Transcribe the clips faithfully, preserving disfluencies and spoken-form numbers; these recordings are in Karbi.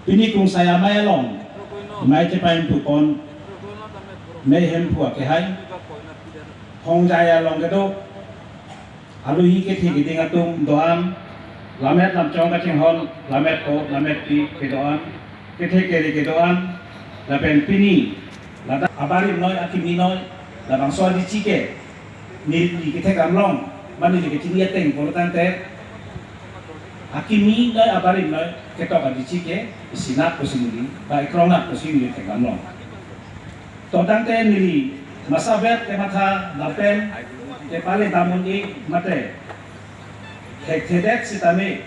Pini Kungsai Amei along, mei chepaimpu pon, mei hemphu akehai, Hongjai along kedo, aluhi kethe keding atum do-an, lammet lamchong kachinghon, lammetpo lammetpi kedo-an, kethe kere kedo-an, lapen pini, ladak abarim noi, akimi noi, labangso adichi ke, neli kethekdam long, mane neli kechini ateng pulo tangte, akimi noi abarim noi ketok adichi ke, isinat pusi neli, ba ikrong nat pusi neli thekdam long. To tangte neli masavet kematha lapen kepale dam un-e mate thekthedet sitame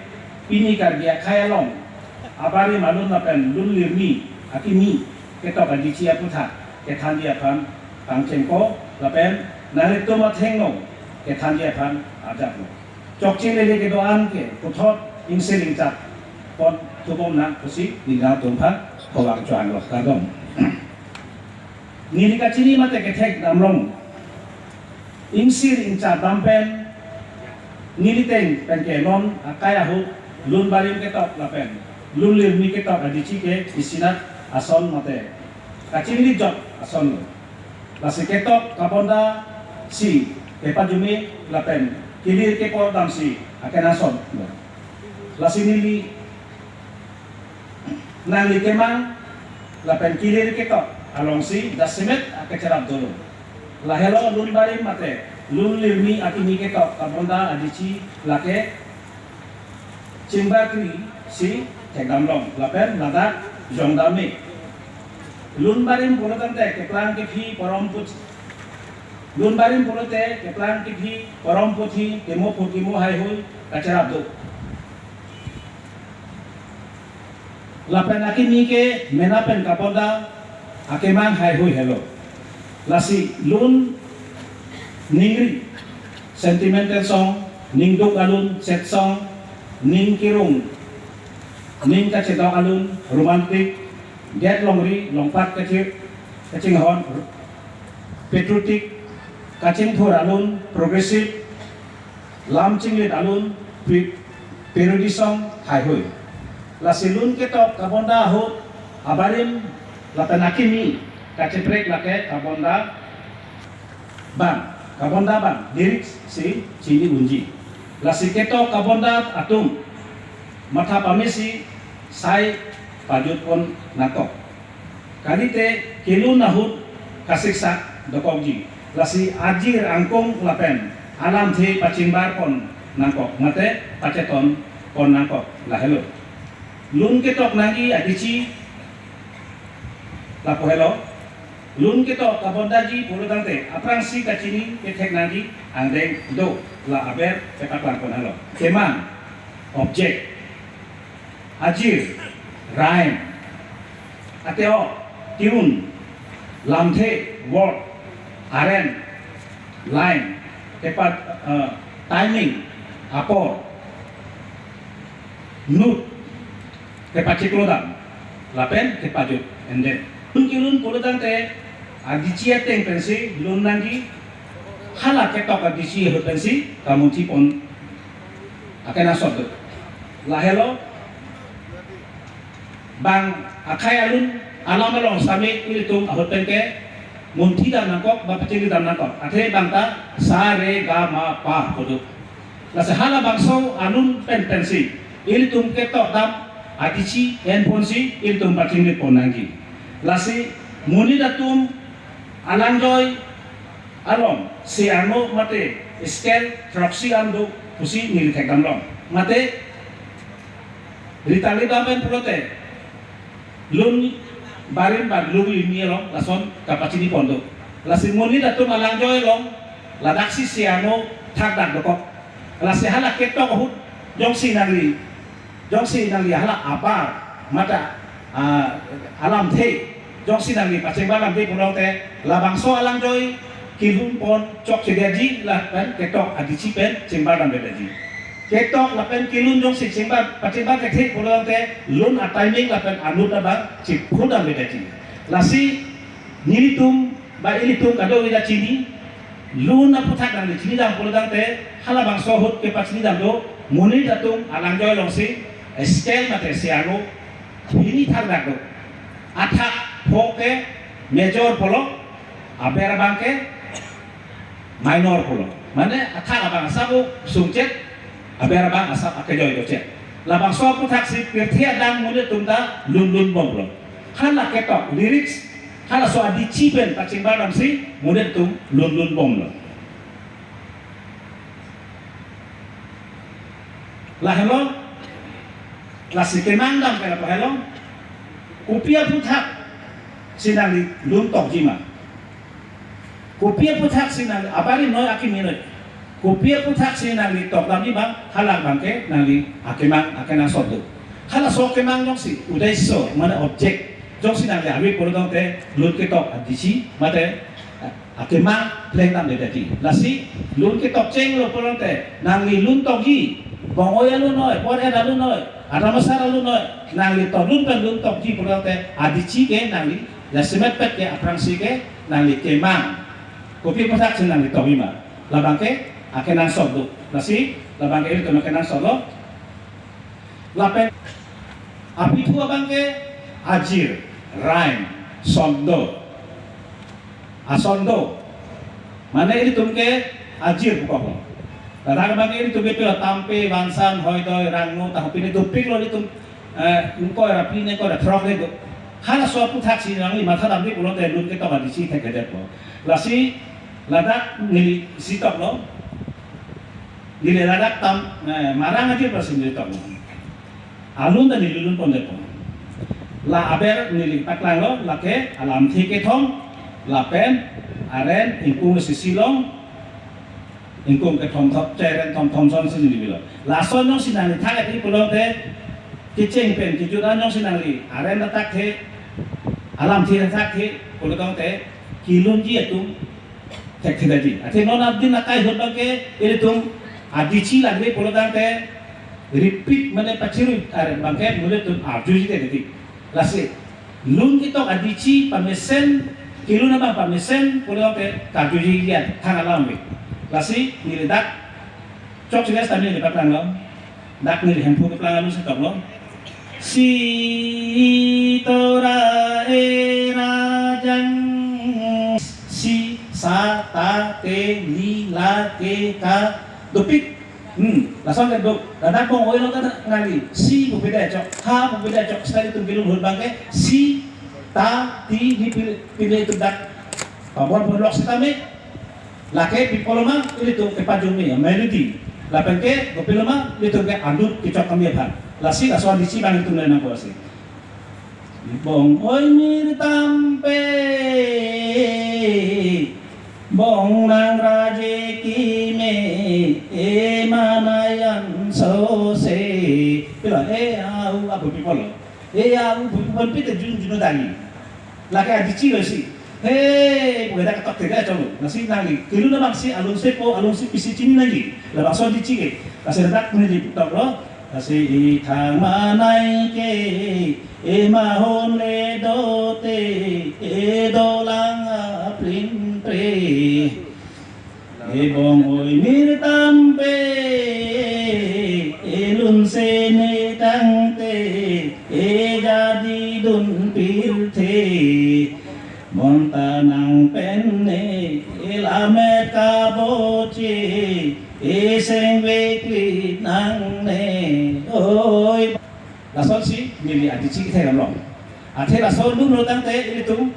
pini Karbi akhei along abarim alun lapen lun lirmi akimi ketok adichi aputhak kethanji aphan pangchengpo lapen nanglitum athengno kethanji aphan arjaplo. Chokche lele kedo-an ke puthot ingsir ingchap pon thubom nang pusi ningkan atum aphan khovang chohanglo, kardom. Neli kachini mate kethekdam long. Ingsir ingchap dam pen neli ateng pen ke non akai ahut lun barim ketok lapen lun lirmi ketok adichi ke isinat ason mate kachingli jok ason lo. Lasi ketok kabonda si kepajume lapen kelir kepor damsi akenangsot lo. Lasi neli nangli kemang lapen kelir ketok alongsi jasemet akecherap dolo. Lahelo lun barim mate lun lirmi akimi ketok kabonda adichi lake chingbarkri si thekdam long lapen ladak jongdam me. Lun barim pulo tangte keplang kephi porom puthi. Lun barim pulote keplang kephi porom puthi kemo phur kemo haihui kacherap do. Lapen akimi ke mena pen kabonda akemang haihui helo. Lasi lun ningri, sentimental song, ningduk alun, sad song, ning kirung, ning kachedok alun, romantic, det longri longpat kachir kachinghon, patriotic, kachingthur alun, progressive, lam chinglit alun, pi- parody song haihui. Lasi lun ketok kabonda ahut abarim lapen akimi kacheprek lake kabonda bang, kabonda bang, lyrics si chini unji. Lasi ketok kabonda atum matha pamesi sai pajut pon nangkok. Kalite kelun ahut kasiksak dokokji. Lasi ajir angkung lapen alamthe pachingbar pon nangkok mate pacheton pon nangkok lahelo. Lun ketok nangji adichi lapu helo. Lun ketok kabondaji pulo tangte aphrangsi kachini kethek nangji angdeng do, la aber kepaklang pon helo. Kemang, object. Ajir, rhyme. Ateo, tune. Lamthe, word. Aren, line. Kepa, eh, timing, apor. Note, kepachiklo dam. Lapen kepajut, and then. Lun kelun pulo tangte adichi ateng pensi lun nangji, hala ketok adichi ahut pensi kamunthi pon akenangsot do. Lahelo bang akhei alun alam along sami ilitum ahut pen ke munthi dam nangkok ba pachingli dam nangkok. Athe bang ta sa re ga ma pa pu do. Lasi halabangso alun pen pensi ilitum ketok dam adichi en ponsi ilitum pachinglit pon nangji. Lasi monit atum alangjoi along se arno mate scale throksi an do pusi neli thekdam long. Mate rita le dam pen pulote lun barim ba lun lirmi along lason kapachini pon do. Lasi monit atum alangjoi along ladaksi se arno thakdak dokok. Lasi hala ketok ahut jongsi nangli, jongsi nangli hala abar mate, ah, alamthe jongsi nangli pachingbar lamthe pulote labangso alangjoi kelun pon chokchedetji lapen ketok adichi pen chingbar damdetji. Ketok lapen kelun jongsi chingbar pachingbar kethe pulote lun atiming lapen a-note abang chiphu damdetji. Lasi nelitum ba ilitum kadokave ta chini, lun aphuthak nangli chini dam pulo tangte halabangso ahut kepachini dam do, monit atum alangjoi alongsi scale mate se arno Hini thak dak do. Athak pho ke major pulo, aber abang ke minor pulo. Mane athak abang asap sungchet, aber abang asap akejoi dochet. Labangso aputhak si pirthe adang monit atum ta lunlun bomlo. Hala ketok lyrics, halaso adichi pen pachingbar damsi monit atum lunlun bomlo. Lahelo, lasi kemang dam pen lahelo. Kopi aputhak si nangli lun tokji ma? Kopi aputhak si nangli, abari noi akimi noi, kopi aputhak si nangli tok damji ma? Hala abang ke nangli akemang akenangsot do. Halaso kemang jongsi, uddesho mane object jongsi nangli ave pulo tangte, lun ketok adichi mate akemang pleng damde tadi. Lasi lun ketok chenglo pulo tangte, nangli lun tokji, bong-oi alun noi, por-et alun noi, atam asar alun noi, nangli tolun pen lun tokji pulo tangte, adichi ke nangli jasemet pet ke aphrangsi ke nangli kemang. Kopi aputhak si nangli tokji ma? Labang ke akenangsot do. Lasi labang ke ilitum akenangsot lo. Lapen apithu abang ke ajir, rhyme, sondo, asondo. Mane ilitum ke ajir pukok. Ladak abang ke ilitum ke pilo, tampe, vansan, hoidoi, rangno, tahupine dopiklo ilitum, eh, ingkoi ra phli, ingkoi ra throk le do. Halaso aputhak si nangli matha damji pulo tangte lun ketok adichi thekthedetpo. Lasi ladak neli isi toklo. Neli ladak tam, eh, marang ajir prasing neli toklo. Alun ta neli lun pondetpo. La aber neli paklanglo, lake alamthe kethom, lapen aren ingkung isi long, ingkung kethom thom, cheren thom thom asonsi neli bilo. Lason jongsi nangli thak-et pulo tangte, kecheng pen kejut an jongsi nangli aren athak the, alamthe athak the pulo tangte, kelunji atum thekthedetji. Athe non adin akai ahut abang ke ilitum adichi lagre pulo tangte, repeat mane pachirui, are abang ke monit atum arjuji tedetji. Lasi lun ketok adichi pamesen, kelun abang pamesen pulo tangte karjuji lian thang alam ave. Lasi neli dak chokche setame neli paklanglo. Dak neli Hemphu keplang alun si toklo. Si tora era jang, si sa ta te ni la ke ka. Dopik. Hmm, lason ke do. Ladak bong-oi lo ta nangli. Si pu pida chok, ha pu pida chok. Seta ilitum kelun ahut abang ke si, ta, ti, ni pil-, pile itum dak pabor pon lok setame. Lake pi pulo ma, ilitum kepajungme, melody. Lapen ke kopi pulo ma, ilitum ke adut kechok kami aphan. Lasi laso adichi abang ilitum le nangkok si. Bong-oi mir tampe, bong nang raje keme, e manayan sose. Pila, e au, apu pi pulo. E au, apu pi pulo, pite jun jun dangi. Lake adichi lo si. He, pu dak ketok thekthedetlo. Lasi nangli kelun abang si alun sepo, alun si pisi chini nangji. Labangso adichi ke. Lasi dak neli toklo. Lasi ithang manai ke, e mahon le dote, e dolang aprin pre. E bong-oi mir tampe, e lunse ne tangte, e jadi dun pirthe. Bonta nang pen ne, e lamet kaboche, e seng vekli nangne. Oi. Lasonsi neli adichi kethek damlo. Athe lason dunlo tangte ilitum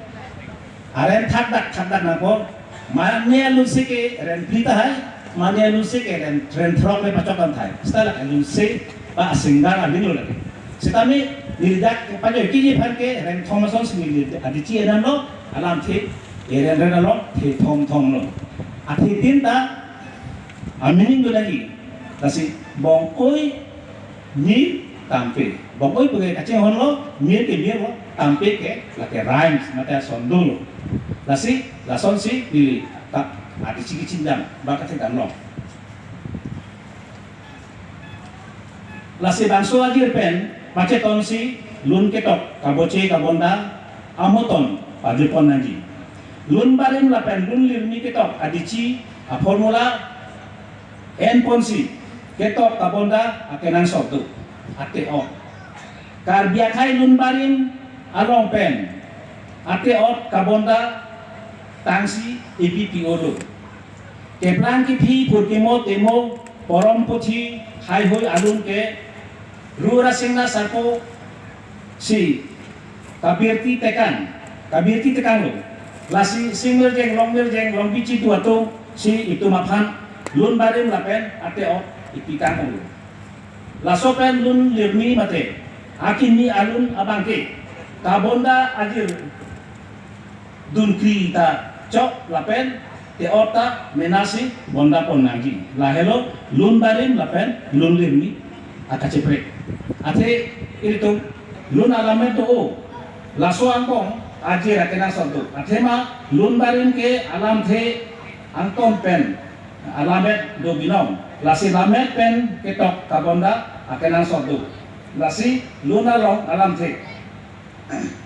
aren thakdak thakdak nangkok. Mane alun si ke ren phli tahai, mane alun si ke ren, ren throk le pachok dam tahai. Seta la alun si ba singer ading lo lake. Setame neli dak pajoi kiji aphan ke ren thom asonsi neli adichi damlo, alamthe, e ren ren along the thom thom lo. Athe tin ta a meaning do lagi. Lasi bong-oi mir tampe. Bong-oi pu ke kachinghonlo, mir ke mir lo, tampe ke lake rhymes, mate asondo lo. Lasi, lasonsi neli ta adichi kechini dam, ba kethek damlo. Lasi bangso ajir pen, pachetonsi, lun ketok, kaboche, kabonda, amoton, pajut pon nangji. Lun barim lapen lun lirmi ketok, adichi, a formula, en ponsi, ketok kabonda akenangsot do, ate-ok. Karbi akhei lun barim along pen ate-ot kabonda tangsi ipi pi-olo. Keplang kephi phurkimo temo porom puthi haihui alun ke ru rasingna sarpo si kabirti tekang, kabirti tekanglo. Lasi sing mirjeng, long mirjeng, long bichi tu atum si itum aphan lun barim lapen ate-ot ipi tangkonglo. Laso pen lun lirmi mate akimi alun abangke kabonda ajir dunkri ta chok lapen te-ot ta menasi bonda pon nangji. Lahelo lun barim lapen lun lirmi akacheprek. Athe ilitum lun alammet do-o, laso angbong ajir akenangsot do. Athema lun barim ke alamthe angton pen alammet do binong. Lasi lammet pen ketok kabonda akenangsot do. Lasi lun along alamthe.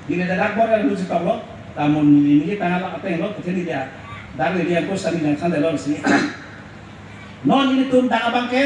Neli dak bor kan lu si toklo, tamun neli neli tangan la ateng lo, kecil neli dia. Dak neli yang kos kami yang sandal lo si. Non ilitum dak abangke,